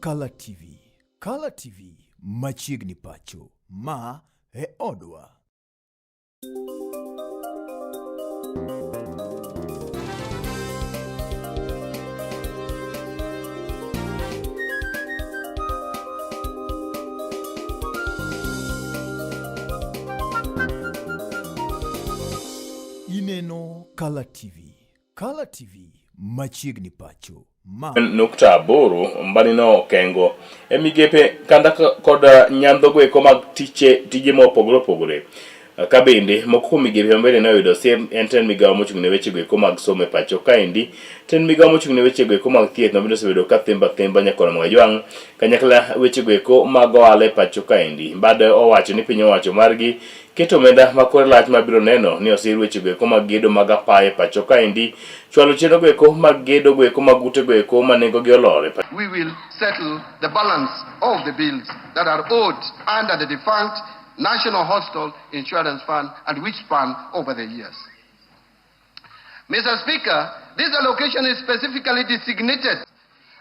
Kala TV, Kala TV machiegni pacho, ma e odwa. Ineno Kala TV, Kala TV machiegni pacho. Ma nukta aboro mbani no okengo e migepe kanda kod nyandhogo eko mag tiche tije mopogore opogore. Ka bende moko kuom migepe mabende ne oyudo siem en tend migawo mochung' ne wechego eko mag somo e pacho kaendi, tend migawo mochung' ne wechego eko mag thieth mabende osebedo ka themba themba nyakoro Magajwang' kanyakla wechego eko mag ohala e pacho kaendi. Mbade owacho ni piny owacho margi keto omenda ma kore lach mabiro neno ni osir wechego eko mag gedo mag apaya e pacho kaendi, chwalo chenro go eko mag gedo go eko mag ute go eko ma nengogi olor e pacho. We will settle the balance of the bills that are owed under the defunct National Hospital Insurance Fund and which span over the years. Mr. Speaker, this allocation is specifically designated.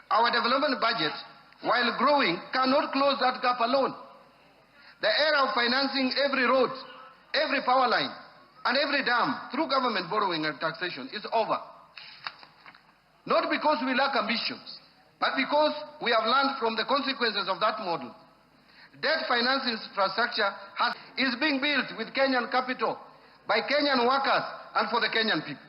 Our development budget, while growing, cannot close that gap alone. The era of financing every road, every power line, and every dam through government borrowing and taxation is over. Not because we lack ambitions, but because we have learned from the consequences of that model. Debt finance infrastructure has, is being built with Kenyan capital, by Kenyan workers, and for the Kenyan people.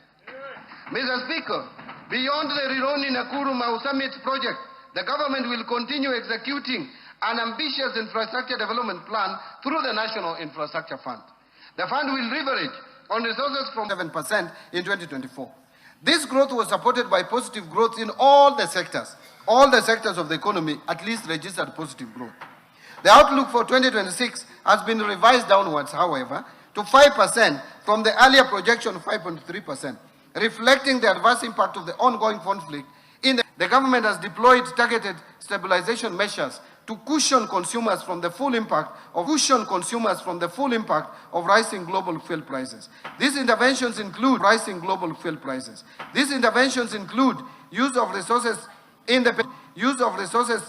Mr. Speaker, beyond the Rironi Nakuru Mau Summit project, the government will continue executing an ambitious infrastructure development plan through the National Infrastructure Fund. The fund will leverage on resources from 7% in 2024. This growth was supported by positive growth in all the sectors. All the sectors of the economy at least registered positive growth. The outlook for 2026 has been revised downwards, however, to 5% from the earlier projection of 5.3%, reflecting the adverse impact of the ongoing conflict. In the, the government has deployed targeted stabilization measures to cushion consumers from the full impact of cushion consumers from the full impact of rising global fuel prices. These interventions include rising global fuel prices. These interventions include use of resources in the use of resources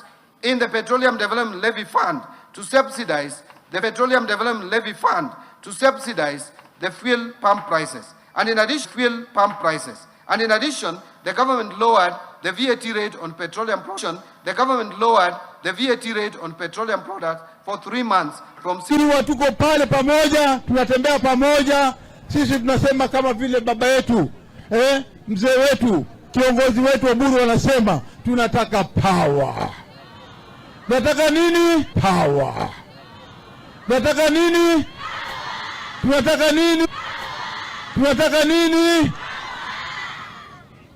in the Petroleum Development Levy Fund to subsidize the Petroleum Development Levy Fund to subsidize the fuel pump prices. And in addition, fuel pump prices. And in addition, the government lowered the VAT rate on petroleum production. The government lowered the VAT rate on petroleum products for three months from Sisi tuko pale pamoja, tunatembea pamoja. Sisi tunasema kama vile baba yetu eh, mzee wetu kiongozi wetu Oburu wanasema tunataka power. Tunataka nini? Power. Tunataka nini? Tunataka nini? Tunataka nini?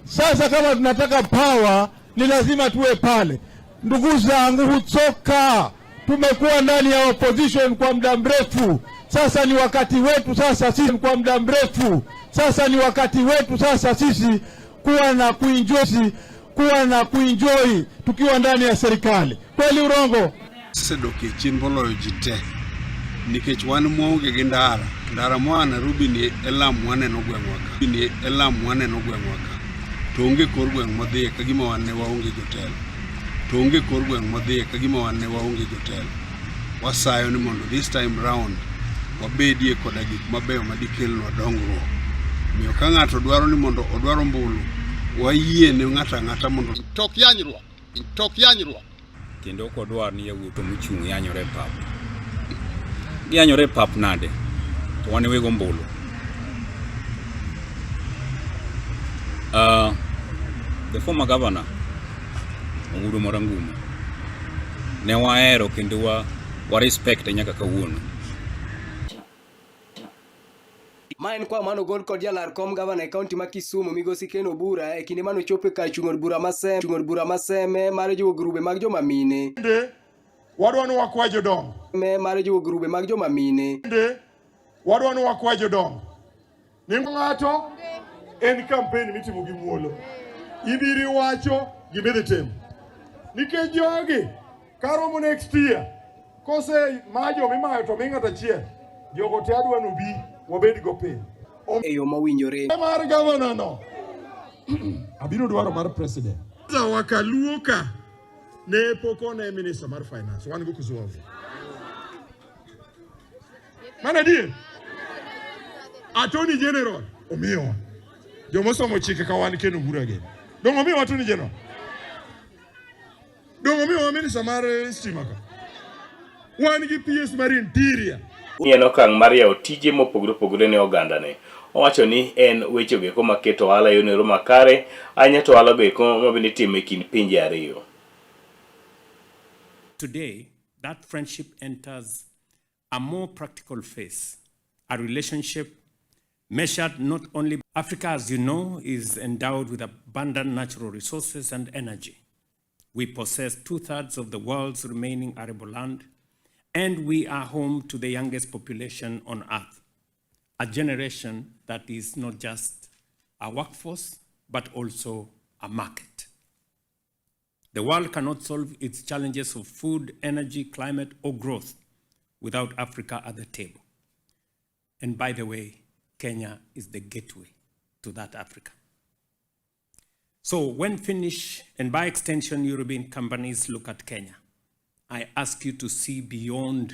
Sasa kama tunataka power, ni lazima tuwe pale. Ndugu zangu, huchoka. Tumekuwa ndani ya opposition kwa muda mrefu, sasa ni wakati wetu sasa sisi kwa muda mrefu, sasa ni wakati wetu sasa sisi kuwa na kuenjoy, kuwa na kuenjoy tukiwa ndani ya serikali. Kweli urongo? Osedok e chien moloyo ji te nikech wan mwaonge gi ndara ndara moa Nairobi ni e lam mwaneno gweng'wa ka ni e lam mwaneno gweng'wa ka to onge kor gweng' modhiye ka gima wan ne waonge jotelo to onge kor gweng' modhiye ka gima wan ne waonge jotelo wasayo ni mondo this time round wabedie koda gik mabeyo madikelnwa dongruok omiyo ka ng'ato dwaro ni mondo odwar ombulu wayie ne ng'ato ang'ata mondo tok yanyruok tok yanyruok Kendo ok wadwar ni yawuotwa mochung' yanyore e pap. Giyanyore e pap nade? To wan e weg ombulu. The former governor Ogudu Morangumo ne wahero kendo wa, wa respect nyaka kawuono. Ma en kwa mane ogol kod jalar kom gavana e kaunti ma Kisumu migosi Ken Obura e kinde mane ochopo e kar chung' od bura ma Seme, chung' od bura ma Seme mar jiwo grube mag joma mine. Bende wadwa ni wakwa jodongo. Me mar jiwo grube mag joma mine. Bende wadwa ni wakwa jodongo. Ni ng'ato en campaign mitimo gi muolo. Ibiro iwacho gima idhi timo. Nikech jogi karomo next year Kose ma joma imayo to mi ng'ato achiel, jogo te adwa nobi wabed go piny. E yo mowinjore. Mar gavana no abiro dwaro mar president. Wakaluo ka Ne pok one minister mar finance, wan go koso waonge. Mano adier? Attorney General omiyowa. Jomosomo chike ka wan Ken Obura gini. Dong' omiyowa Attorney General? Dong' omiyowa minister mar stima ka? Wan gi PS mar Interior. Ni en okang' mar yawo tije mopogore opogore ne ogandane. Owacho ni en weche go eko maketo ohala e yono makare ahinya to ohala go eko mabende itimo e kind pinje ariyo. Today, that friendship enters a more practical phase, a relationship measured not only. Africa, as you know, is endowed with abundant natural resources and energy. We possess 2/3 of the world's remaining arable land, and we are home to the youngest population on earth, a generation that is not just a workforce, but also a market. The world cannot solve its challenges of food, energy, climate, or growth without Africa at the table. And by the way, Kenya is the gateway to that Africa. So when Finnish and, by extension, European companies look at Kenya, I ask you to see beyond